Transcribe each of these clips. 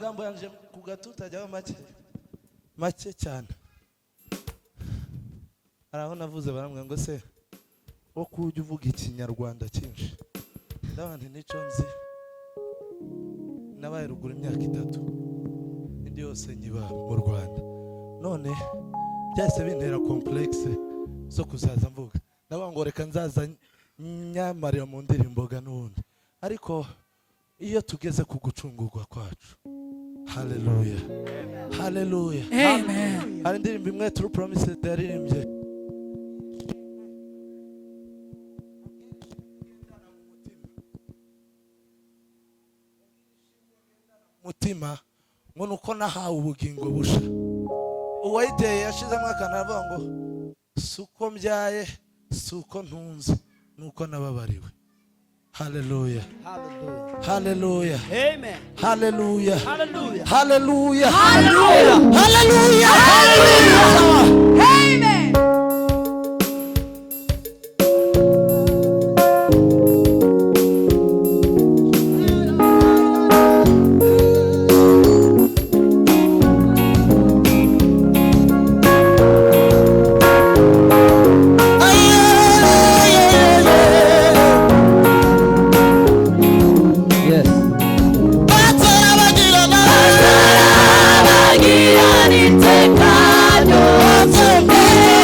Amagambo yanje ku gatuta ajyaho make make cyane. Hari aho navuze barambwira ngo se wo kujya uvuga Ikinyarwanda cyinshi, ndabona nti nico nzi, nabaye ruguru imyaka 3, indi yose nyiba mu Rwanda, none byahise bintera complexe zo kuzaza mvuga, ndavuga ngo reka nzaza nyamarira mu ndirimbo ga n'ubundi. Ariko iyo tugeze ku gucungurwa kwacu, haleluya, haleluya. Amen. Hari indirimbo imwe True Promises yaririmbye, mutima ngo nuko nahawe ubugingo busha. Uwayiteye yashizemo akantu aravuga ngo si uko mbyaye, si uko ntunze, nuko nababariwe. Haleluya, haleluya, Amen. haleluya, Hallelujah. haleluya, haleluya, haleluya. Amen. Yes. Iteka ryose.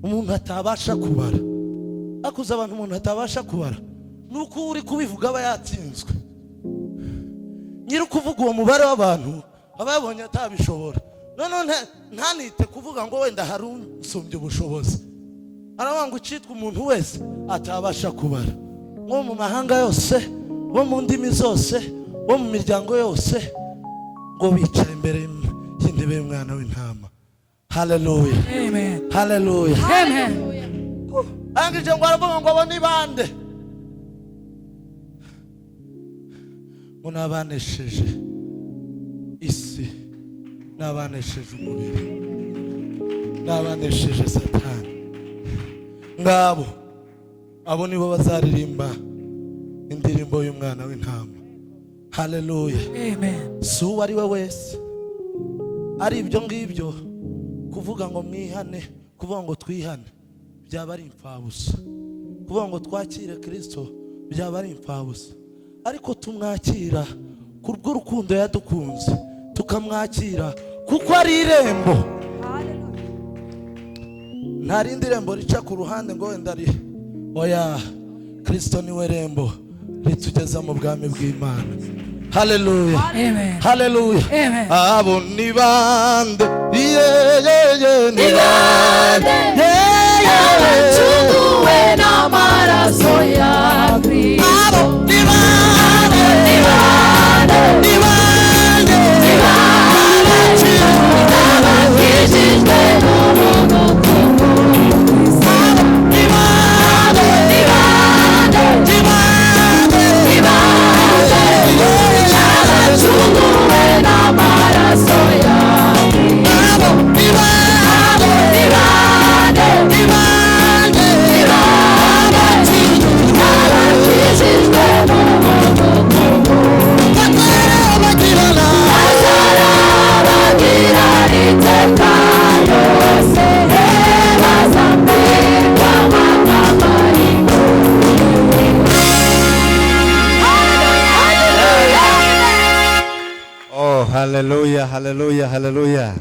Umuntu atabasha kubara, akuze abantu umuntu atabasha kubara, nuko uri kubivuga aba yatsinzwe. Nyiri kuvuga uwo mubare w'abantu aba yabonye atabishobora. None ntanite kuvuga ngo wenda hari unsumbya ubushobozi, aravuga ngo icitwa umuntu wese atabasha kubara, nko mu mahanga yose, bo mu ndimi zose, bo mu miryango yose, ngo bicaye imbere y'intebe y'umwana w'intama. Haleluya. Amen. Haleluya. Amen. Arangije ngo aravuga ngo abo ni bande? Ngo n'abanesheje isi, n'abanesheje umubiri, n'abanesheje Satani. Ngabo abo nibo bazaririmba indirimbo y'umwana w'intama. Haleluya. Amen. Si uwo ari we wese ari ibyo ngibyo. Kuvuga ngo mwihane, kuvuga ngo twihane, byaba ari imfabusa. Kuvuga ngo twakire Kristo byaba ari imfabusa. Ariko tumwakira kubw'urukundo yadukunze, tukamwakira kuko ari irembo. Nta rindi rembo rica ku ruhande ngo wenda ari oya. Kristo niwe rembo ritugeza mu bwami bw'Imana. Haleluya. Amen. Haleluya. Amen. Abo ni bande? Ye ni bande? Abacunguwe n'amaraso ya Kristo. Abo ni bande? Ni bande? Ni bande? Ni bande? Abakijijwe n'ubuntu bw'Umukristo. Ni bande? Ni bande? Ni bande? Ni bande? Abacunguwe n'amaraso ya Kristo. Abo ni bande? Ni bande? Ni bande? Ni bande? Abakijijwe n'ubuntu bw'Umukristo. Bazarabagirana. Bazarabagira iteka ryose, bazambikwa amakamba y'ingoro. Oh, haleluya, haleluya, haleluya.